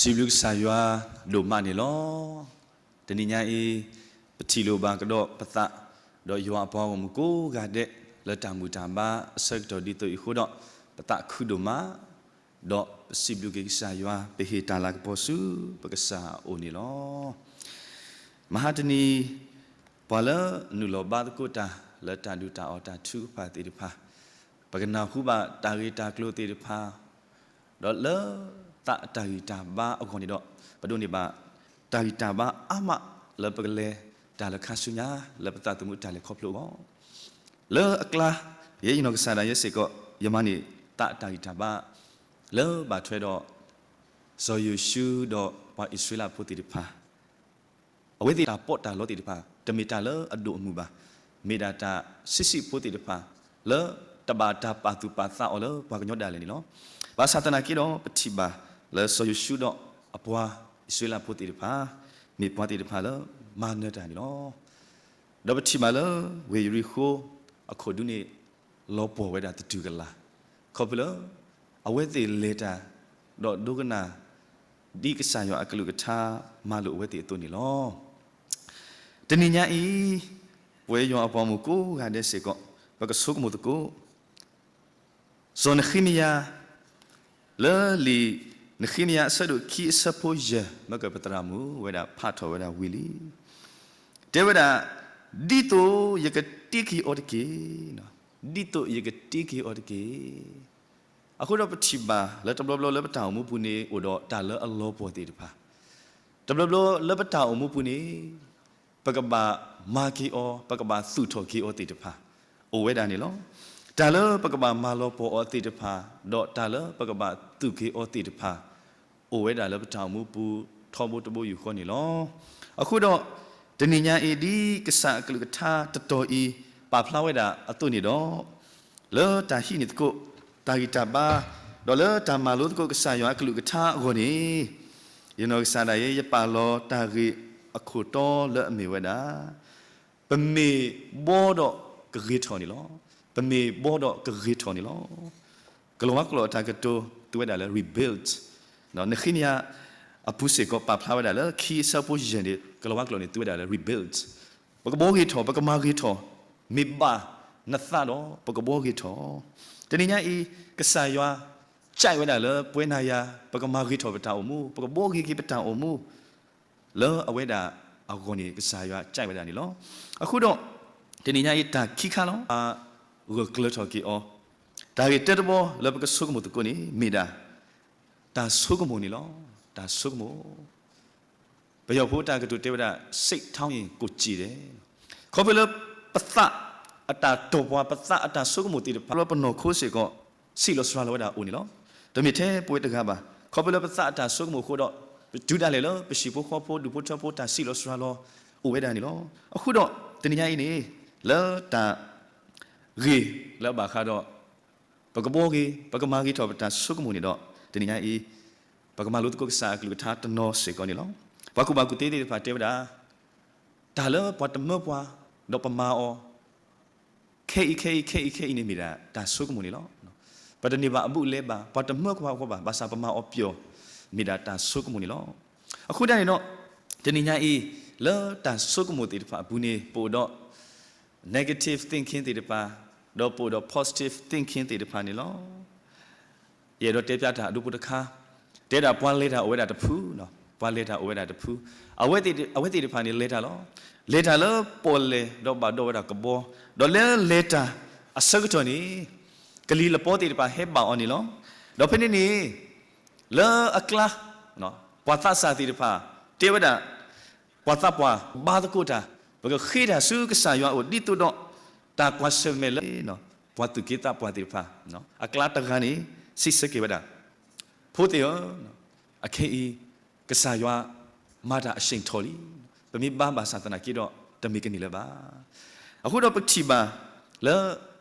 စံးဘျုးကစၢ်ယွၤဒိၣ်မးန့ၣ်လီၤ. တနံၤညါအံၤ ပထံၣ်လိာ်ဘၣ်ကဒီးပသး ဒီးယွၤအပှၤဂီၢ်မုၢ်ကိးဂၤဒဲး လၢတၢ်မုာ်တၢ်ဘါအဆၢကတီၢ်ဒ်သိးအံၤအဃိဒီး ပသးခုဒိၣ်မး ဒီးပစံးဘျုးက့ၤကစၢ်ယွၤ ပဟ့ၣ်တၢ်လၤကပီၤဆူပကစၢ်အအိၣ်န့ၣ်လီၤ. မဟါတနံၤ ပှၤလၢအနုာ်လီၤဘါသကိးတၢ် လၢတၢ်ဒုၣ်တၢ်အီၣ်တၢ်ထုကဖၣ်သ့ၣ်တဖၣ် ပကနၢ်ဟူဘၣ်တၢ်ဂ့ၢ်တၢ်ကျိၤသ့ၣ်တဖၣ် ဒီးလၢသးအတၢ်ဂံၢ်တၢ်ဘါအဂီၢ်န့ၣ်ဒီး ပဒိးန့ၢ်ဘၣ်တၢ်ဂံၢ်တၢ်ဘါအါမးလၢပကလဲၤတၢ်လၢခါဆူညါ လၢပသးသမူတၢ်လဲၤခီဖျိအဂီၢ် လၢအကျါ ယဲယနီၢ်ကစၢ်ဒၣ်ယဲစ့ၢ်ကီး ယမၤန့ၢ်သးအတၢ်ဂံၢ်တၢ်ဘါ လၢဘၣ်ထွဲဒီး စီၤယိၤၡူဒီးပှၤအံၣ်စရ့လးဖိသ့ၣ်တဖၣ် အဝဲသ့ၣ်တၢ်ပီးတၢ်လီသ့ၣ်တဖၣ် တမ့ၢ်တၢ်လၢအဒိၣ်အမုၢ်ဘၣ်. မ့ၢ်ဒၣ်တၢ်ဆံးဆံးဖိသ့ၣ်တဖၣ် လၢတဘၣ်တၢ်ပာ်သူၣ်ပာ်သးအီၤလၢပှၤကညီဒၣ်လဲာ်န့ၣ်လီၤ. ဘၣ်ဆၣ်သနာ်က့ဒီး ပထံၣ်ဘၣ်လၢစီၤယိၤၡူဒီးအပှၤအံၣ်စရ့လးဖိသ့ၣ်တဖၣ် မ့ၢ်ပှၤသ့ၣ်တဖၣ်လၢမၤနၢၤတၢ်န့ၣ်လီၤ. ဒီးပထံၣ်ဘၣ်လၢ ဝ့ၢ်ယရံၣ်ဃိၤအခိၣ်ဒူန့ၣ် လီၤပှီၢ်ဝဲဒၣ်သတူၢ်ကလာ် ခီဖျိလၢ အဝဲသ့ၣ်လဲၤတၢ် ဒီးဒိကနၣ် ဒ်ကစၢ်ယွၤအကလုၢ်ကထါမၤလိာ်အဝဲသ့ၣ်အသိးန့ၣ်လီၤ. တနံၤညါအံၤ ပဝဲယွၤအပှၤဂီၢ်မုၢ်ကိးဂၤဒဲးစ့ၢ်ကီး ပကဆိကမိၣ်သကိး စီၤနဃ့မယၤ လၢလံာ်နဃ့မယၤ အဆၢဒိၣ်ခံ အဆၢဖိယဲၢ် မ့ၢ်ကပသရၣ်မုၣ်ဝဲဒၣ်ဖးထီၣ်ဝဲဒၣ်ဝံၤလံ တဲဝဲဒၣ် ဒ်သိးယကတ့က့ၤအီၤတက့ၢ်, ဒ်သိးယကတ့က့ၤအီၤတက့ၢ်. အဃိဒီးပထံၣ်ဘၣ်လၢတဘျီဘျီလၢပတၢ်အိၣ်မူပူၤန့ၣ် အိၣ်ဒီးတၢ်လၢအလီၤပှီၢ်သ့ၣ်တဖၣ်, တဘျီဘျီလၢပတၢ်အိၣ်မူပူၤန့ၣ် ပကဘၣ်မၤက့ၤအီၤ ပကဘၣ်သူၣ်ထီၣ်က့ၤအီၤသ့ၣ်တဖၣ် အိၣ်ဝဲဒၣ်န့ၣ်လီၤ. တၢ်လၢပကဘၣ်မၤလီၤပှီၢ်အီၤသ့ၣ်တဖၣ် ဒီးတၢ်လၢပကဘၣ်သူၣ်က့ၤအီၤသ့ၣ်တဖၣ် အိၣ်ဝဲဒၣ်လၢပတၢ်အိၣ်မူပူၤ ထီဘိတဘိယူၢ်ဃီန့ၣ်လီၤ. အဃိဒီး တနံၤညါအံၤ ဒ်ကစၢ်အကလုၢ်ကထါတတီၤအံၤ ပာ်ဖျါဝဲဒၣ်အသိးန့ၣ်ဒီး လၢတၢ်ဟံးန့ၢ်သကိး တၢ်ဂံၢ်တၢ်ဘါ ဒီးလၢတၢ်မၤလိသကိးကစၢ်ယွၤအကလုၢ်ကထါအဂီၢ်န့ၣ် ယနီၢ်ကစၢ်ဒၣ်ယဲ ယပာ်လီၤတၢ်ဂ့ၢ်အခိၣ်တီလၢအမ့ၢ်ဝဲဒၣ် ပမ့ၢ်ဘှီဒီးကဂ့ၤထီၣ်န့ၣ်လီၤ. ပမ့ၢ်ဘှီဒီးကဂ့ၤထီၣ်န့ၣ်လီၤ. ကလီၤဝါကျိာ်အတၢ်ကတိၤ သုဝဲဒၣ်လၢ rebuild နဃ့မယၤအပူၤစ့ၢ်ကီး ပာ်ဖျါဝဲဒၣ်လၢခံအဆၢဖိယဲၢ်န့ၣ် ကလီၤဝါကျိာ်န့ၣ် သုဝဲဒၣ်လၢ rebuild ပကဘှီဂ့ၤထီၣ် ပကမၤဂ့ၤထီၣ် မ့ၢ်ဘၣ်နသးဒီး ပကဘှီဂ့ၤထီၣ်. တနံၤညါအံၤ ကစၢ်ယွၤ ကဲဝဲဒၣ်လၢပဝဲနၤယၤ ပကမၤဂ့ၤထီၣ်ပတၢ်အိၣ်မူ ပကဘှီဂ့ၤက့ၤပတၢ်အိၣ်မူ လၢအဝဲဒၣ်အဂီၢ်န့ၣ် ကစၢ်ယွၤကဲဝဲဒၣ်န့ၣ်လီၤ. အဃိဒီး တနံၤညါအံၤတၢ်ခံခါလီၤ အဂၢၢ်ကျၢၤထီၣ်က့ၤအီၤ တၢ်ဂ့ၢ်တၢတဘီလၢပကဆိကမိၣ်သကိးန့ၣ် မ့ၢ်ဒၣ် တၢ်ဆိကမိၣ်န့ၣ်လီၤ. တၢ်ဆိကမိၣ် ပယီၤဖိတၢ်ကတိၤတဲဝဲဒၣ် စိတ်ထောင်းရင် ကိုယ်ကြေတယ် ခီဖျိလၢပသးအတၢ်တီၢ်ပှၤ ပသးအတၢ်ဆိကမိၣ်သ့ၣ်တဖၣ် လၢပနီၢ်ခိစ့ၢ်ကီး ဆံးလီၤစှၤလီၤဝဲဒၣ်အိၣ်န့ၣ်လီၤ. တမ့ၢ်ထဲပဝဲတဂၤဘၣ်. ခီဖျိလၢပသးအတၢ်ဆိကမိၣ်အဃိဒီး ပတုၤဒၣ်လဲာ်လၢပဟံၣ်ဖိဃီဖိ ဒူၣ်ဖိထၢဖိတၢ်ဆံးလီၤစှၤလီၤအိၣ်ဝဲဒၣ်န့ၣ်လီၤ. အဃိဒီး တနံၤညါအံၤန့ၣ် လၢတၢ် ဂ့ၢ်လၢအဘၣ်ဃးဒီး ပကဘှီဂ့ၤ ပကမၤဂ့ၤထီၣ်ပတၢ်ဆိကမိၣ်န့ၣ်ဒီး တနံၤညါအံၤ ပကမၤလိသကိးကစၢ်အကလုၢ်ကထါတနီၤစ့ၢ်ကီးန့ၣ်လီၤ. ပှၤကူၣ်ဘၣ်ကူၣ်သ့သ့ၣ်တဖၣ်တဲဝဲဒၣ် တၢ်လၢပှၤတမၢပှၤ ဒီးပမၤအီၤ ခဲအံၤခဲအံၤခဲအံၤခဲအံၤန့ၣ် မ့ၢ်ဒၣ်တၢ်ဆိကမိၣ်န့ၣ်လီၤ. ပတန့ၢ်ဘၣ်အဘူးအလဲဘၣ် ပှၤတမၢပှၤအဃိဘၣ် ဘၣ်ဆၣ်ပမၤအီၤပျီ မ့ၢ်ဒၣ်တၢ်ဆိကမိၣ်န့ၣ်လီၤ. အဃိဒၣ်န့ၣ်ဒီး တနံၤညါအံၤ လၢတၢ်ဆိကမိၣ်သ့ၣ်တဖၣ်အပူၤန့ၣ် ပအိၣ်ဒီး negative thinking သ့ၣ်တဖၣ် ဒီးပအိၣ်ဒီး positive thinking သ့ၣ်တဖၣ်န့ၣ်လီၤ. ယအဲၣ်ဒိးတဲဖျါတၢ်အဒိဖိတခါ တဲဒၣ်ပှၤလဲၤတၢ်အိၣ်ဝဲဒၣ်တဖု, ပှၤလဲၤတၢ်အိၣ်ဝဲဒၣ်တဖု, အဝဲသ့ၣ်တဖၣ်န့ၣ်လဲၤတၢ်လီၤ. လဲၤတၢ်လၢပီၣ်လဲၣ်ဒီးဘၣ်ဒိဝဲဒၣ်ကဘီ, ဒီးလၢလဲၤတၢ်အဆၢကတီၢ်န့ၣ် ကလံၤလပီသ့ၣ်တဖၣ်ဟဲဘၣ်အီၤန့ၣ်လီၤ. ဒီးဖဲန့ၣ်န့ၣ် လၢအကျါ ပှၤသးစၢ်သ့ၣ်တဖၣ် တဲဝဲဒၣ် ပှၤသးပှၢ်ဘါသကိးတၢ်, ပကဃ့တၢ်ဆူကစၢ်ယွၤအအိၣ် ဒ်သိးဒီး တၢ်ကွၢ်ဆၢၣ်မဲာ်လၢ ပှၤသူၣ်က့သးပှၢ်သ့ၣ်တဖၣ် အကျါတဂၤန့ၣ် စံးဆၢက့ၤဝဲဒၣ်, ဖိသ့ၣ်ဧၢ, အခဲအံၤ ကစၢ်ယွၤမၤတၢ်အဆ့ၣ်ထီၣ်လံ. ပမ့ၢ်ဘါဘၣ်ဆၣ်သနာ်က့ဒီး တမ့ၢ်ကန့ၢ်လၢၤဘၣ်. အဃိဒီးပထံၣ်ဘၣ်လၢ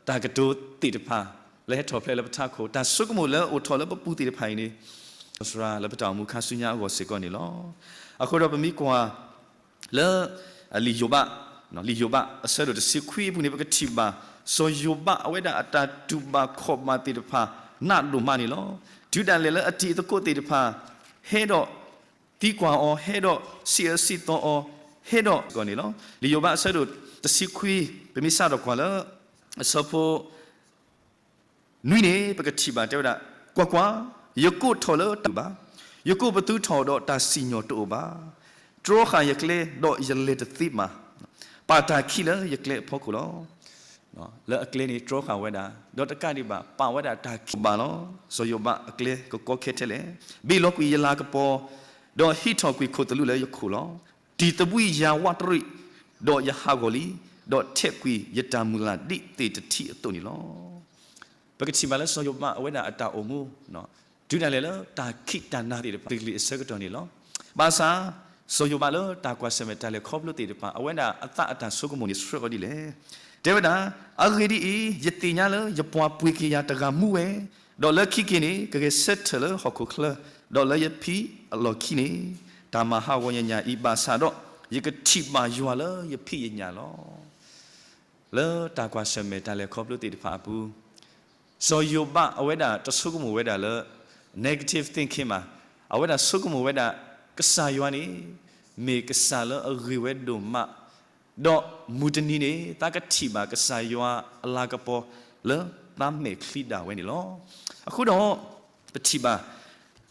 တၢ်ကတိၤသ့ၣ်တဖၣ် လၢဟဲထီၣ်ဖျဲးလၢပထးခိၣ်, တၢ်ဆိကမိၣ်လၢအိၣ်ထီၣ်လၢပပူၤသ့ၣ်တဖၣ်အံၤန့ၣ် စှၤလၢပတၢ်အိၣ်မူခါဆူညါအဂီၢ်စ့ၢ်ကီးန့ၣ်လီၤ. အဃိဒီးပမ့ၢ်ကွၢ် လၢ လံာ်ယိၤဘး, လံာ်ယိၤဘး အဆၢဒိၣ်တဆံခွံအပူၤန့ၣ် ပကထံၣ်ဘၣ် စီၤယိၤဘးအဝဲဒၣ်အတၢ်တူၢ်ဘၣ်ခီၣ်ဘၣ်သ့ၣ်တဖၣ် နးဒိၣ်မးန့ၣ်လီၤ. တုၤဒၣ်လဲာ်လၢအတံၤအသကိးသ့ၣ်တဖၣ် ဟဲဒီး သံကွၢ်အီၤ, ဟဲဒီးစံးအၢစံးသီအီၤ, ဟဲဒီးစ့ၢ်ကီးန့ၣ်လီၤ. လံာ်ယိၤဘးအဆၢဒိၣ်တဆံခွံ, ပမ့ၢ်စးထီၣ်ကွၢ်လၢ အဆၢဖိ နွံန့ၣ် ပကထံၣ်ဘၣ်တဲဝဲဒၣ်, ကွၢ်ကွၢ်, ယကိးထီၣ်လၢတၢ်တအိၣ်ဘၣ်, ယကိးပသူထီၣ်ဒီးတၢ်စံၣ်ညီၣ်တအိၣ်ဘၣ်, တြီဃာ်ယကျဲဒီးယလဲၤတသ့ဘၣ်, ပာ်တၢ်ခံးလၢယကျဲအဖီခိၣ်လီၤ. လၢအကျဲန့ၣ်တြီဃာ်ဝဲဒၣ်, ဒီးတကးဒံးဘၣ် ပာ်ဝဲဒၣ်တၢ်ခံးဘၣ်လီၤ. စီၤယိၤဘးအကျဲကကီခဲထဲလဲၣ်, ဘ့ၣ်လီၤကွံာ်ယလၤကပီၤ, ဒီးဟံးထီၣ်ကွံာ်ခိၣ်သလုးလၢယခိၣ်လီၤ. တံၢ်သဘှံးယၤဝးတရံး, ဒီးယဟးဂီၤလံ, ဒီးထဲးကွံာ်ယတၢ်မုၢ်လၢ်ဒ်သ့ၣ်တထံးအသိးန့ၣ်လီၤ. ပကထံၣ်ဘၣ်လၢစီၤယိၤဘးအဝဲဒၣ်အတၢ်အိၣ်မူ တုၤဒၣ်လဲာ်လၢတၢ်ခံးတၢ်နၤသ့ၣ်တဖၣ် တဂ့ၤအဆၢကတီၢ်န့ၣ်လီၤ. ဘၣ်ဆၣ် စီၤယိၤဘးလၢတၢ်ကွၢ်ဆၢၣ်မဲာ်တၢ်လဲၤခီဖျိသ့ၣ်တဖၣ် အဝဲဒၣ်အသးအတၢ်ဆိကမိၣ်န့ၣ်ဆှၢအီၤဒ်လဲၣ်. တဲဝဲဒၣ်, အဂ့ၢ်ဒ်အံၤ, ယသ့ၣ်ညါလၢယပှၤပှ့ၤက့ၤယၤတဂၤမူဝဲ, ဒီးလၢခံက့ၤန့ၣ် ကဂဲၤဆၢထၢၣ်လၢဟီၣ်ခိၣ်ချၢ, ဒီးလၢယဖံးအလီၢ်ခံန့ၣ် တၢ်မၤဟးဂီၤယညၣ်အံၤဘၣ်ဆၣ်ဒီး, ယကထံၣ်ဘၣ်ယွၤလၢယဖံးယညၣ်လီၤ. လၢတၢ်ကွၢ်ဆၢၣ်မဲာ်တၢ်လဲၤခီဖျိသ့ၣ်တဖၣ်အပူၤ, စီၤယိၤဘးအဝဲဒၣ်တဆိကမိၣ်ဝဲဒၣ်လၢ negative thinking မး, အဝဲဒၣ်ဆိကမိၣ်ဝဲဒၣ် ကစၢ်ယွၤန့ၣ် မ့ၢ်ကစၢ်လၢအဂ့ၤဝဲဒိၣ်မး, ဒီးမုၢ်တနံၤန့ၣ် သးကထံၣ်ဘၣ်ကစၢ်ယွၤအလၤကပီၤလၢသးမဲာ်ချံဒၣ်ဝဲန့ၣ်လီၤ. အဃိဒီး ပထံၣ်ဘၣ်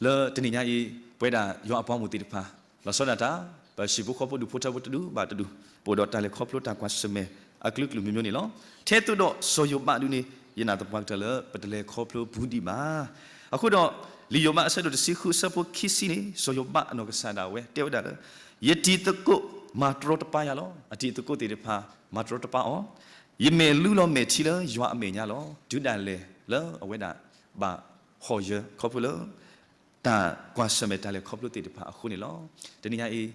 လၢတနံၤညါအံၤ ပဝဲဒၣ်ယွၤအပှၤဂီၢ်မုၢ်သ့ၣ်တဖၣ် လီၤဆီဒၣ်တၢ် ပဟံၣ်ဖိဃီဖိဒူၣ်ဖိထၢဖိတဒူၣ်ဘၣ်တဒူၣ် ပအိၣ်ဒီးတၢ်လဲၤခီဖျိတၢ်ကွၢ်ဆၢၣ်မဲာ်အကလုာ်ကလုာ်မျိုးမျိုးန့ၣ်လီၤ. ထဲသိးဒီးစီၤယိၤဘးဒုန့ၣ် ယနာ်သပှၢ်ကတၢၢ်လၢပတလဲၤခီဖျိဘူးဒံးဘၣ်. အဃိဒီး လံာ်ယိၤဘးအဆၢဒိၣ်တဆံဃုအဆၢဖိခံဆံန့ၣ် စီၤယိၤဘးအနီၢ်ကစၢ်ဒၣ်ဝဲတဲဝဲဒၣ်လၢ ယတံၤသကိးမၤတရီတပါယၤလီၤ. အတံၤသကိးသ့ၣ်တဖၣ်မၤတရီတပါအီၤ, ယမဲာ်လူလီၤမဲာ်ထံလၢယွၤအမဲာ်ညါလီၤ. တုၤဒၣ်လဲာ်လၢအဝဲဒၣ်ဘၣ်ဟီၣ်ယၢၤခီဖျိလၢ တၢ်ကွၢ်ဆၢၣ်မဲာ်တၢ်လဲၤခီဖျိသ့ၣ်တဖၣ်အဃိန့ၣ်လီၤ. တနံၤညါအံၤ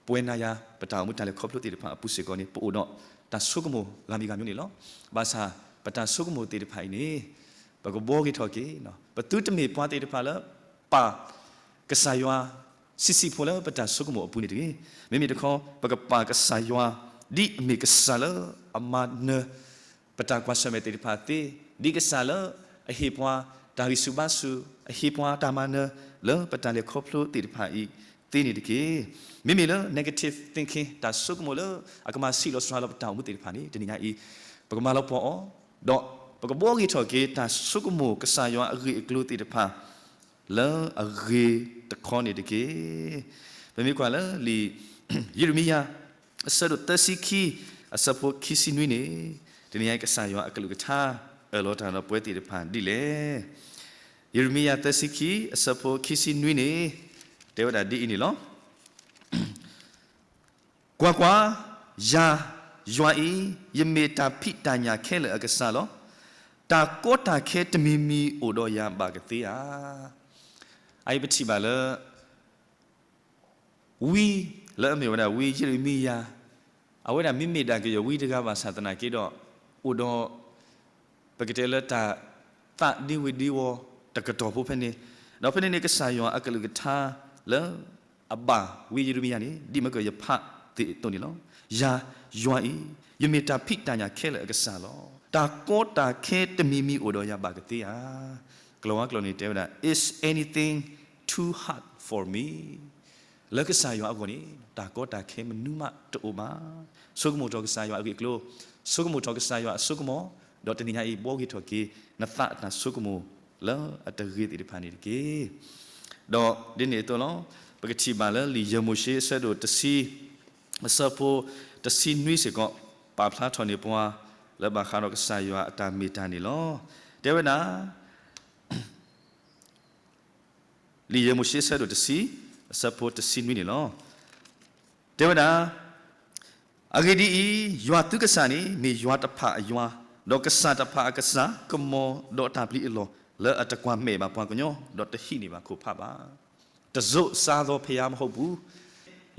ပဝဲနၤယၤ ပတၢ်အိၣ်မူတၢ်လဲၤခီဖျိသ့ၣ်တဖၣ်အပူၤစ့ၢ်ကီးန့ၣ် ပအိၣ်ဒီးတၢ်ဆိကမိၣ်ဂၤမံၤဂၤမျိုးန့ၣ်လီၤ. ဘၣ်ဆၣ် ပတၢ်ဆိကမိၣ်သ့ၣ်တဖၣ်အံၤန့ၣ် ပကဘှီဂ့ၤထီၣ်က့ၤ ပသုတမ့ၢ်ပှၤသ့ၣ်တဖၣ်လၢ ပာ်ကစၢ်ယွၤ ဆံးဆံးဖိလၢပတၢ်ဆိကမိၣ်အပူၤန့ၣ်တဂ့ၤ. မ့မ့ၢ်တခီ ပကပာ်ကစၢ်ယွၤ ဒ်အမ့ၢ်ကစၢ်လၢအမၤနၢၤ ပတၢ်ကွၢ်ဆၢၣ်မဲာ်သ့ၣ်တဖၣ်သ့, ဒ်ကစၢ်လၢအဟ့ၣ်ပှၤတၢ်ဂံၢ်ဆူၣ်ဘါဆူၣ်, အဟ့ၣ်ပှၤတၢ်မၤနၢၤ လၢပတၢ်လဲၤခီဖျိသ့ၣ်တဖၣ်အံၤသ့န့ၣ်တက့ၢ်. မ့မ့ၢ်လၢ negative thinking တၢ်ဆိကမိၣ်လၢအကမၤဆံးလီၤစှၤလီၤပတၢ်အိၣ်မူသ့ၣ်တဖၣ်န့ၣ် တနံၤညါအံၤ ပကမၤလီၤပှီၢ်အီၤ, ဒီးပကဘှီဂ့ၤထီၣ်က့ၤ တၢ်ဆိကမိၣ်ကစၢ်ယွၤအဂ့ၢ်အကျိၤသ့ၣ်တဖၣ် လၢအဂ့ၤတခီန့ၣ်တက့ၢ်. ပမ့ၢ်ကွၢ်လၢလံာ်ယံးရမံယၤ အဆၢဒိၣ်သၢဆံခံ အဆၢဖိခံဆံနွံန့ၣ်, တနံၤညါအံၤကစၢ်ယွၤအကလုၢ်ကထါ အၢၣ်လီၤတၢ်ဒီးပဝဲသ့ၣ်တဖၣ်ဒ်လဲၣ်. ယံးရမံယၤသၢဆံခံ အဆၢဖိခံဆံနွံန့ၣ် တဲဝဲဒၣ်ဒ်အံၤန့ၣ်လီၤ. ကွၢ်ကွၢ်, ယၤ, ယွၤအံၤ, ယမ့ၢ်တၢ်ဖံးတၢ်ညၣ်ခဲလၢာ်အကစၢ်လီၤ. တၢ်ကီတၢ်ခဲတမံၤမံၤအိၣ်ဒီးယၤဘၣ်ကသ့ဧါ. အအံၤပထံၣ်ဘၣ်လၢ ဝံ လၢအမ့ၢ်ဝဲဒၣ်ဝံယံးရမံယၤ, အဝဲဒၣ်မ့မ့ၢ်ဒၣ်ကယီၤဝံတဂၤဘၣ်ဆၣ်သနာ်က့ဒီး အိၣ်ဒီး ပကတဲလၢတၢ်သးဒ့ဝံၤဒ့ဝီၤတကတီၢ်ဖိဖဲန့ၣ်, ဒီးဖဲန့ၣ်န့ၣ် ကစၢ်ယွၤအကလုၢ်ကထါလၢအဘၣ်ဝံယံးရမံယၤန့ၣ် ဒ်မ့ၢ်ကယဖးသ့ၣ်အသိးန့ၣ်လီၤ. ယၤ, ယွၤအံၤ, ယမ့ၢ်တၢ်ဖံးတၢ်ညၣ်ခဲလၢာ်အကစၢ်လီၤ. တၢ်ကီတၢ်ခဲတမံၤမံၤအိၣ်ဒီးယၤဘၣ်ကသ့ဧါ. ကလီၤဝါကျိာ်န့ၣ်တဲဝဲဒၣ် Is anything too hard for me? လၢကစၢ်ယွၤအဂီၢ်န့ၣ် တၢ်ကီတၢ်ခဲမနုၤမးတအိၣ်ဘၣ်. ဆိကမိၣ်ထီၣ်ကစၢ်ယွၤအဂ့ၢ်အကျိၤ, ဆိကမိၣ်ထီၣ်ကစၢ်ယွၤအဆိကမိၣ်, ဒီးတနံၤညါအံၤ ဘှီဂ့ၤထီၣ်က့ၤ နသးအတၢ်ဆိကမိၣ်လၢအတဂ့ၤသ့ၣ်တဖၣ်န့ၣ်တက့ၢ်. ဒီးဒ်န့ၣ်အသိးလီၤ. ပကထံၣ်ဘၣ်လၢလံာ်ယဲၢ်မိၤၡ့အဆၢဒိၣ်တဆံ အဆၢဖိတဆံနွံစ့ၢ်ကီး ပာ်ဖျါထီၣ်န့ၢ်ပှၤ လၢဘၣ်ဃးဒီးကစၢ်ယွၤအတၢ်မ့ၢ်တၢ်န့ၣ်လီၤ. တဲဝဲဒၣ် လံာ်ယဲၢ်မိၤၡ့အဆၢဒိၣ်တဆံ အဆၢဖိတဆံနွံန့ၣ်လီၤ. တဲဝဲဒၣ်, အဂ့ၢ်ဒ်အံၤ, ယွၤသုကစၢ်န့ၣ် မ့ၢ်ယွၤတဖၣ်အယွၤ, ဒီးကစၢ်တဖၣ်အကစၢ်, ကမီၤဒီးတၢ်ပျံၤအလီၢ်, လၢအတကွၢ်မဲာ်ဘၣ်ပှၤကညီ, ဒီးတဟံးန့ၢ်ဘၣ်ခိၣ်ဖးဘၣ်. တစိၢ်စါသော်ဖယါမဟုတ်ဘူး,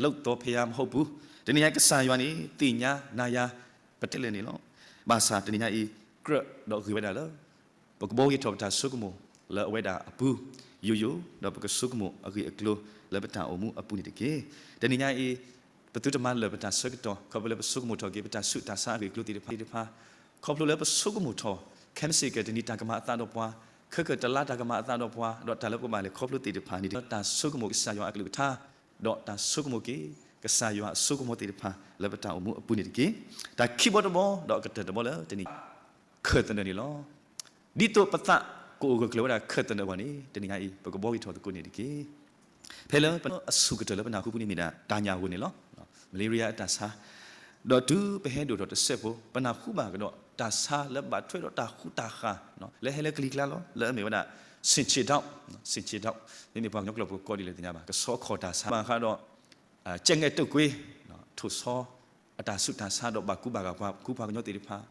လုပ်သော်ဖယါမဟုတ်ဘူး. တနံၤညါကစၢ်ယွၤန့ၣ် သ့ၣ်ညါနၤယၤ ပတဲလဲၣ်န့ၣ်လီၤ. ဘၣ်ဆၣ်တနံၤညါအံၤ ကြၢးဒီးဂ့ၤဝဲဒၣ်လၢ ပကဘှီဂ့ၤထီၣ်ပတၢ်ဆိကမိၣ်လၢအဝဲဒၣ်အပူၤ ယိယိ, ဒီးပကဆိကမိၣ်အဂ့ၢ်အကျိၤလၢပတၢ်အိၣ်မူအပူၤန့ၣ်တက့ၢ်. တနံၤညါအံၤ ပသုတမၤလၢာ်ပတၢ်ဆၢကတီၢ် ခီဖျိလၢပဆိကမိၣ်ထီၣ်က့ၤ ပတၢ်ဆူးတၢ်ဆါအဂ့ၢ်အကျိၤသ့ၣ်တဖၣ်, ခီဖျိလၢပဆိကမိၣ်ထီၣ် ခဲမုၢ်ဆ့ၣ်ကတနံၤတၢ်ကမၤအသးဒီးပှၤ, ခဲကတလါတၢ်ကမၤအသးဒီးပှၤ, ဒီးတၢ်လၢပကဘၣ်လဲၤခီဖျိသ့ၣ်တဖၣ်န့ၣ် တၢ်ဆိကမိၣ်ကစၢ်ယွၤအကလုၢ်ကထါ, ဒီးတၢ်ဆိကမိၣ်က့ၤ ကစၢ်ယွၤအစိကမီၤသ့ၣ်တဖၣ်လၢပတၢ်အိၣ်မူအပူၤန့ၣ်တက့ၢ်. တၢ်ခံဘီတဘီ ဒီးအကတၢၢ်တဘီလၢတနံၤ ခၢၣ်သနၢၣ်န့ၣ်လီၤ. ဒ်သိးပသးကအိၣ်ဂၢၢ်ကျၢၤဝဲဒၣ်ခၢၣ်သနၢၣ်အဂီၢ်န့ၣ် တနံၤညါအံၤ ပကဘှီဂ့ၤထီၣ်သကိးန့ၣ်တက့ၢ်. ဖဲလၢပအဆူၣ်ကတၢၢ်လၢပနၢ်ဟူပူၤန့ၣ်မ့ၢ်ဒၣ် တၢ်ညၣ်အဂီၢ်န့ၣ်လီၤ. မလ့ရံယါအတၢ်ဆါ, ဒီးတုၤပဟဲဒိၣ်ထီၣ်တစဲးဖိ ပနၢ်ဟူဘၣ်ကဒီးတၢ်ဆါလၢဘၣ်ထွဲဒီးတၢ်ဃူတၢ်ဃၤ လၢဟဲလၢကလံၤကျါလီၤ. လၢအမ့ၢ်ဝဲဒၣ် ဆ့ၣ်ဆ့ၣ်ဒီး, ဆ့ၣ်ဆ့ၣ်ဒီး မ့မ့ၢ်ပှၤကညီကျိာ်ပကကိးဒ်လဲၣ်သ့ၣ်ညါဘၣ် ကဆီအခီၣ်တၢ်ဆါ ဘၣ်ဃးဒီး ကဲးငဲးတိာ်ကွ့ ထိၣ်ဆီ အတၢ်ဆူးတၢ်ဆါဒီးဘၣ်ကူဘၣ်ဂာ်ပှၤကူပှၤကညီသ့ၣ်တဖၣ်,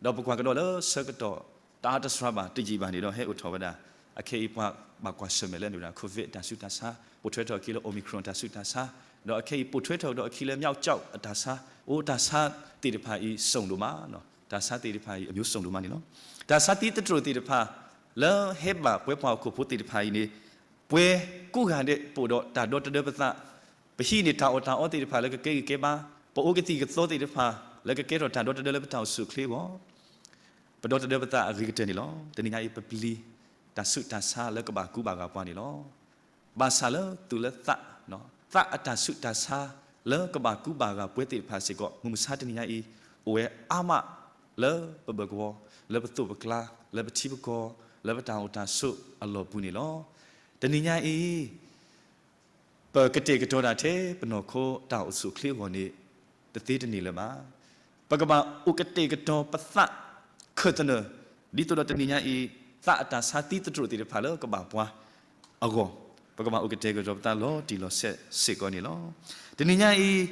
ဒီးပကွၢ်ကဒီးလၢဆၢကတီၢ် တအါတစှၤဘၣ် တယံာ်ဘၣ်န့ၣ်ဒီး ဟဲအိၣ်ထီၣ်ဝဲဒၣ် အခဲအံၤပှၤဘၣ်ကွၢ်ဆၢၣ်မဲာ်လၢအမ့ၢ်ဝဲဒၣ် COVID အတၢ်ဆူးတၢ်ဆါ, ပိာ်ထွဲထီၣ်အခံလၢ Omicron အတၢ်ဆူးတၢ်ဆါ, ဒီးအခဲအံၤပိာ်ထွဲထီၣ်ကဒီးအခံလၢ မျောက်ကျောက် အတၢ်ဆါ, အိၣ်တၢ်ဆါသ့ၣ်တဖၣ်အံၤ စုံဒိၣ်မး, တၢ်ဆါသ့ၣ်တဖၣ်အံၤ အမျိုးစုံဒိၣ်မးန့ၣ်လီၤ. တၢ်ဆါသံသတြိာ်သ့ၣ်တဖၣ် လၢဟဲဘၣ်ပှၤဟီၣ်ခိၣ်ဖိသ့ၣ်တဖၣ်အံၤန့ၣ် ပှဲၤကိးဂၤဒဲးပအိၣ်ဒီးတၢ်ဒီတဒၢပသး, ပဟံးန့ၢ်တၢ်အီၣ်တၢ်အီသ့ၣ်တဖၣ်လၢကကဲဂံၢ်ကဲဘါ, ပအိၣ်ကသံၣ်ကသီသ့ၣ်တဖၣ် လၢကကဲထီၣ်တၢ်ဒီတဒၢလၢပတၢ်အိၣ်ဆူၣ်အိၣ်ချ့အဂီၢ်, ပဒီတဒၢပသးအဂ့ၤကတၢၢ်န့ၣ်လီၤ. တနံၤညါအံၤ ပပျံၤတၢ်ဆူးတၢ်ဆါလၢကဘၣ်ကူဘၣ်ဂာ်ပှၤန့ၣ်လီၤ. ဘၣ်ဆၣ်လၢသူၣ်လၢသး, သးအတၢ်ဆူးတၢ်ဆါ လၢကဘၣ်ကူဘၣ်ဂာ်ပှၤသ့ၣ်တဖၣ်စ့ၢ်ကီး မုၢ်မဆါတနံၤညါအံၤ အိၣ်ဝဲအါမး လၢပဘၢၣ်ကဝီၤ, လၢပသိးပကျါ, လၢပထံပကီၢ်, လၢပတၢ်အိၣ်တၢ်ဆိးအလီၢ်ပူၤန့ၣ်လီၤ. တနံၤညါအံၤ ပကတဲာ်ကတီၤဒၣ်ထဲပနီၢ်ခိတၢ်အိၣ်ဆူၣ်အိၣ်ချ့အဂီၢ်န့ၣ် တသ့တန့ၢ်လၢၤဘၣ်. ပကဘၣ်အိၣ်ကတဲာ်ကတီၤပသးခၢၣ်သနၢၣ် ဒ်သိးဒီးတနံၤညါအံၤ သးအတၢ်ဆါသံသတြိာ်သ့ၣ်တဖၣ်လၢကဘၣ်ပှၤအဂီၢ်, ပကဘၣ်အိၣ်ကတဲာ်ကတီၤပသးလီၤတံၢ်လီၤဆဲးစ့ၢ်ကီးန့ၣ်လီၤ. တနံၤညါအံၤ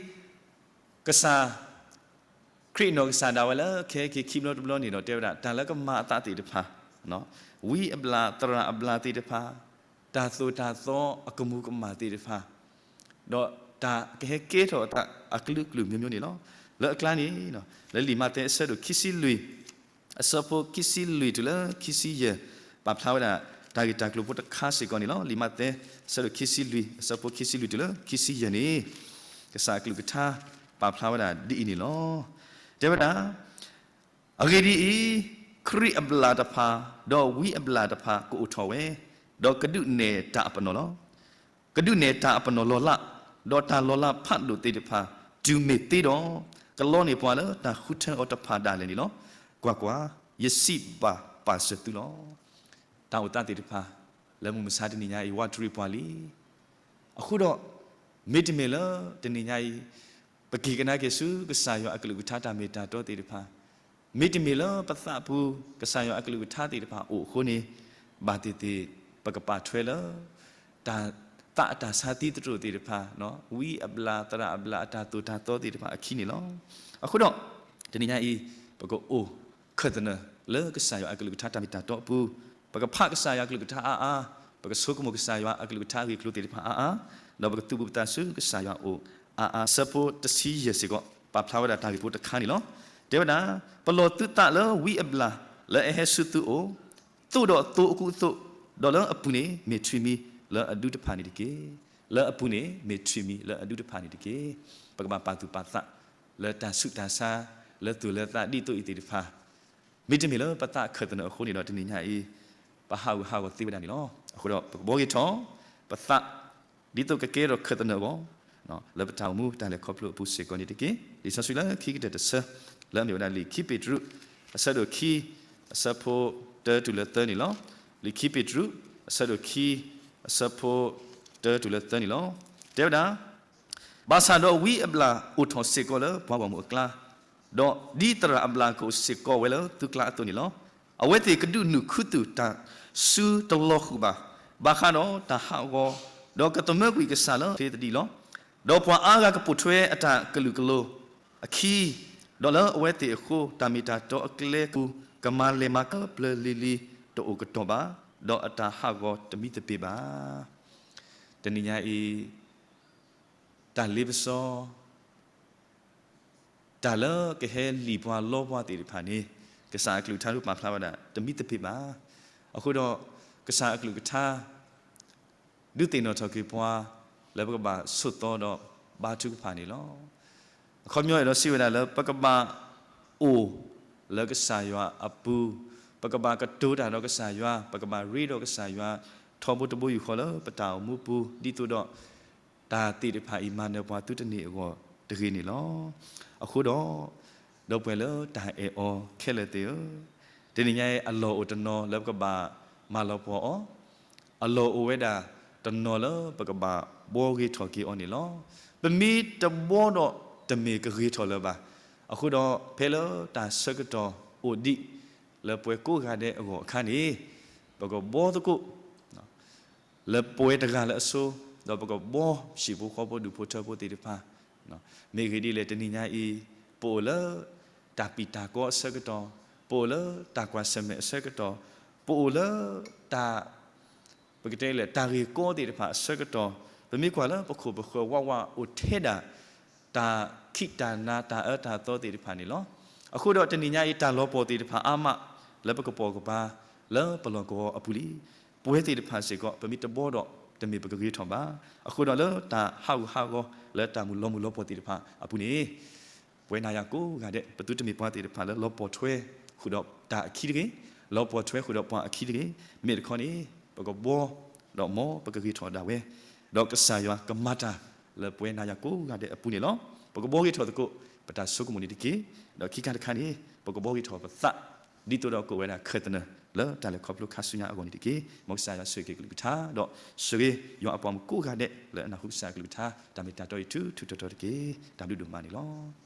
ကစၢ် ခရံာ်အနီၢ်ကစၢ်ဒၣ်ဝဲလၢခဲက့ၤခံဘျီတဘျီန့ၣ်ဒီး တဲဝဲဒၣ် တၢ်လၢကမၤအသးသ့ၣ်တဖၣ်, ဝံအဘျၣ်သရၣ်အဘျၣ်သ့ၣ်တဖၣ်, တၢ်သိၣ်တၢ်သီအကမူၤကမၣ်သ့ၣ်တဖၣ်, ဒီးတၢ်ကဟဲကဲထီၣ်အသးအကလုာ်ကလုာ်မျိုးမျိုးန့ၣ်လီၤ. လၢအကျါန့ၣ် လၢလံာ်မးသဲအဆၢဒိၣ်ခံဆံလွံၢ် အဆၢဖိခံဆံလွံၢ်တုၤလၢခံဆံယဲၢ် ပာ်ဖျါဝဲဒၣ် တၢ်ဂ့ၢ်တၢ်ကျိၤဖိတခါစ့ၢ်ကီးန့ၣ်လီၤ. လံာ်မးသဲ အဆၢဒိၣ်ခံဆံလွံၢ် အဆၢဖိခံဆံလွံၢ်တုၤလၢခံဆံယဲၢ်န့ၣ် ကစၢ်အကလုၢ်ကထါပာ်ဖျါဝဲဒၣ်ဒ်အံၤန့ၣ်လီၤ. တဲဝဲဒၣ် အဂ့ၢ်ဒ်အံၤ, ခရံာ်အဘျၣ်တဖၣ် ဒီးဝံအဘျၣ်တဖၣ်ကအိၣ်ထီၣ်ဝဲ, ဒီးကဒုးနဲၣ်တၢ်အပနီၣ်လီၤ. ကဒုးနဲၣ်တၢ်အပနီၣ်လီၤလး, ဒီးတၢ်လီၤလးဖးဒိၣ်သ့ၣ်တဖၣ် တုၤမ့ၢ်သ့ဒီး, ကလီန့ၢ်ပှၤလၢတၢ်ဃုထၢအီၤတဖၣ်ဒၣ်လဲာ်န့ၣ်လီၤ. ကွၢ်ကွၢ်, ယစံးဘၣ်ပာ်စၢၤသုလီၤ. တၢ်အိၣ်သးသ့ၣ်တဖၣ် လၢမုၢ်မဆါတနံၤညါအံၤ ဝးတရံးပှၤလံ. အဃိဒီး မ့တမ့ၢ်လၢတနံၤညါအံၤ ပက့ၤကဒါက့ၤဆူကစၢ်ယွၤအကလုၢ်ကထါတၢ်မ့ၢ်တၢ်တီသ့ၣ်တဖၣ်, မ့တမ့ၢ်လၢပသးပူၤ ကစၢ်ယွၤအကလုၢ်ကထါသ့ၣ်တဖၣ်အိၣ်အဃိန့ၣ်, ဘၣ်သ့ၣ်သ့ၣ် ပကပာ်ထွဲလၢ တၢ် သးအတၢ်ဆါသံသတြိာ်သ့ၣ်တဖၣ်, ဝံအဘျၣ်သရၣ်အဘျၣ်အတၢ်သိၣ်တၢ်သီသ့ၣ်တဖၣ်အခံန့ၣ်လီၤ. အဃိဒီး တနံၤညါအံၤ ပကအိၣ်ခၢၣ်သနၢၣ်လၢကစၢ်ယွၤအကလုၢ်ကထါတၢ်မ့ၢ်တၢ်တီအပူၤ, ပကဖးကစၢ်ယွၤအကလုၢ်ကထါအါအါ, ပကဆိကမိၣ်ကစၢ်ယွၤအကလုၢ်ကထါအဂ့ၢ်အကျိၤသ့ၣ်တဖၣ်အါအါ, ဒီးပကသုးဘူးပသးဆူကစၢ်ယွၤအအိၣ်အါအါ. အဆၢဖိတဆံယဲၢ်စ့ၢ်ကီး ပာ်ဖျါဝဲဒၣ်တၢ်ဂ့ၢ်ဖိတခါန့ၣ်လီၤ. တဲဝဲဒၣ်, ပလီၢ်သုသးလၢဝံအဘျၣ်လၢအဟဲဆူသုအိၣ်, သိးဒီးသိအကူအသိး, ဒီးလၢအပူၤန့ၣ်မ့ၢ်ထွံၣ်မံၤလၢအဒူတဖၣ်န့ၣ်တက့ၢ်. လၢအပူၤန့ၣ်မ့ၢ်ထွံၣ်မံၤလၢအဒူတဖၣ်န့ၣ်တက့ၢ်. ပကဘၣ်ပာ်သူၣ်ပာ်သး လၢတၢ်ဆူးတၢ်ဆါ လၢသူၣ်လၢသးဒ်သိးအံၤသ့ၣ်တဖၣ်, မ့တမ့ၢ်လၢပသးခၢၣ်သနၢၣ်အဃိန့ၣ်ဒီး တနံၤညါအံၤ ပဟးဂူာ်ဟးဂီၤသ့ဝဲဒၣ်န့ၣ်လီၤ. အဃိဒီး ပကဘှီဂ့ၤထီၣ်ပသး ဒ်သိးကကဲထီၣ်ခၢၣ်သနၢၣ်အဂီၢ် လၢပတၢ်အိၣ်မူတၢ်လဲၤခီဖျိအပူၤစ့ၢ်ကီးန့ၣ်တက့ၢ်. လံာ်စီဆှံလၢခံကတၢၢ်တဆၢ လၢအမ့ၢ်ဝဲဒၣ်လံာ်ခံပ့းတရူး အဆၢဒိၣ်ခံ အဆၢဖိတၢတုၤလၢသၢန့ၣ်လီၤ. လံာ်ခံပ့းတရူး အဆၢဒိၣ်ခံ အဆၢဖိတၢတုၤလၢသၢန့ၣ်လီၤ. တဲဝဲဒၣ် ဘၣ်ဆၣ်ဒီးဝံအဘျၣ်အိၣ်ထီၣ်စ့ၢ်ကီးလၢပှၤဂီၢ်မုၢ်အကျါ, ဒီးဒ်သရၣ်အဘျၣ်ကအိၣ်စ့ၢ်ကီးဝဲလၢသုကျါအသိးန့ၣ်လီၤ. အဝဲသ့ၣ်ကဒုးနုာ်ခူသူၣ်တၢ်စုတလီၤဃုာ်ဘၣ်, ဘၣ်ဃးဒီးတၢ်ဟးဂီၤ, ဒီးကသမၢကွံာ်ကစၢ်လၢချ့သဒံးလီၤ. ဒီးပှၤအါဂၤကပိာ်ထွဲအတၢ်ကလုာ်ကလိၤအခံ, ဒီးလၢအဝဲသ့ၣ်အဃိ တၢ်မ့ၢ်တၢ်တီအကျဲပူၤ ကမၤလဲၤမၤကပျၢၤလံၤလံၤတအိၣ်ကတီၢ်ဘၣ်, ဒီးအတၢ်ဟးဂီၤတမံသပ့ၤဘၣ်. တနံၤညါအံၤ တၢ်လ့ပစီ တၢ်လၢကဟဲလံၣ်ပှၤလီပှၤသ့ၣ်တဖၣ်န့ၣ် ကစၢ်အကလုၢ်ကထါဒုးပာ်ဖျါဝဲဒၣ် တမံသပ့ၤဘၣ်. အဃိဒီး ကစၢ်အကလုၢ်ကထါ ဒုးသ့ၣ်နီၣ်ထီၣ်က့ၤပှၤ လၢပကဘၣ်ဆိးသီဒီးဘါထုကဖၣ်န့ၣ်လီၤ. အခီပညီအဲၣ်ဒိးစံးဝဲဒၣ်လၢ ပကဘၣ်အိၣ်လၢကစၢ်ယွၤအပူၤ, ပကဘၣ်ကတိၤတၢ်ဒီးကစၢ်ယွၤ, ပကဘၣ်ရ့ဒီးကစၢ်ယွၤ ထီဘိတဘိယူၢ်ဃီလၢပတၢ်အိၣ်မူပူၤ ဒ်သိးဒီး တၢ်သ့ၣ်တဖၣ်အံၤမၤနၢၤပှၤသုတန့ၢ်အဂီၢ်တဂ့ၤန့ၣ်လီၤ. အဃိဒီး, ဒီပုၢ်ဝဲၢ်လၢတၢ်အဲၣ်အီၤခဲလၢာ်သ့ၣ်ဧၢ, တနံၤညါအံၤအလီၢ်အိၣ်တနီၤလၢပကဘၣ်မၤလီၤပှီၢ်အီၤ, အလီၢ်အိၣ်ဝဲဒၣ်တနီၤလၢပကဘၣ်ဘှီဂ့ၤထီၣ်က့ၤအီၤန့ၣ်လီၤ. ပမ့ၢ်တဘှီဒီးတမ့ၢ်ကဂ့ၤထီၣ်လၢၤဘၣ်. အဃိဒီးဖဲလၢတၢ်ဆၢကတီၢ်အိၣ်ဒံးလၢပဝဲကိးဂၤဒဲးအဂီၢ်အခါန့ၣ်, ပကဘှီသကိး လၢပဝဲတဂၤလၢအဆိ, ဒီးပကဘှီဟံၣ်ဖိဃီဖိဒူၣ်ဖိထၢဖိသ့ၣ်တဖၣ်, မ့ၢ်ဂ့ၢ်ဒ်လဲၣ် တနံၤညါအံၤ, ပအိၣ်လၢတၢ်ပံၢ်တၢ်ကီအဆၢကတီၢ်, ပအိၣ်လၢတၢ်ကွၢ်ဆၢၣ်မဲာ်အဆၢကတီၢ်, ပအိၣ်လၢတၢ် ပကတဲလၢတၢ်ဂ့ၢ်ကီသ့ၣ်တဖၣ်အဆၢကတီၢ်, ပမ့ၢ်ကွၢ်လၢပခိၣ်ပဃၢၤဝးဝးအိၣ်ထဲဒၣ် တၢ်ခံးတၢ်နၤတၢ်အၢတၢ်သီသ့ၣ်တဖၣ်န့ၣ်လီၤ. အဃိဒီးတနံၤညါအံၤတၢ်လီၤပှီၢ်သ့ၣ်တဖၣ်အါမး လၢပကပိာ်ကပၤလၢပလီၢ်ကဝီၤအပူၤလံ. ပဝဲသ့ၣ်တဖၣ်စ့ၢ်ကီး ပမ့ၢ်တဘှီဒီးတမ့ၢ်ပကဂ့ၤထီၣ်ဘၣ်. အဃိဒီးလၢတၢ်ဟးဂူာ်ဟးဂီၤလၢတၢ်မုၢ်လီၤမုၢ်လီၤပှီၢ်သ့ၣ်တဖၣ်အပူၤန့ၣ် ပဝဲနၤယၤကိးဂၤဒဲး ပသုတမ့ၢ်ပှၤသ့ၣ်တဖၣ်လၢလီၤပှီၢ်ထွဲဃုာ်ဒီးတၢ်အခံတဂ့ၤ, လီၤပှီၢ်ထွဲဃုာ်ဒီးပှၤအခံတဂ့ၤ, မ့မ့ၢ်တခီန့ၣ် ပကဘှီဒီးမ်ပကဂ့ၤထီၣ်ဒၣ်ဝဲ, ဒီးကစၢ်ယွၤကမၤတၢ်လၢပဝဲနၤယၤကိးဂၤဒဲးအပူၤန့ၣ်လီၤ. ပကဘှီဂ့ၤထီၣ်သကိး ပတၢ်ဆိကမိၣ်န့ၣ်တက့ၢ်, ဒီးခံခါတခါန့ၣ် ပကဘှီဂ့ၤထီၣ်ပသး ဒ်သိးဒီးကအိၣ်ဝဲဒၣ်ခၢၣ်သနၢၣ်လၢတၢ်လဲၤခီဖျိခါဆူညါအဂီၢ်န့ၣ်တက့ၢ်. မ်ကစၢ်ယွၤဆိၣ်ဂ့ၤက့ၤကလုၢ်ကထါ, ဒီးဆိၣ်ဂ့ၤယွၤအပှၤမုၣ်ကိးဂၤဒဲးလၢအနၢ်ဟူကစၢ်ကလုၢ်ကထါ, တၢ်မ့ၢ်တၢ်တီအံၤထူထူတီတီတက့ၢ်. တၢ်ဘျုးဒိၣ်မးန့ၣ်လီၤ.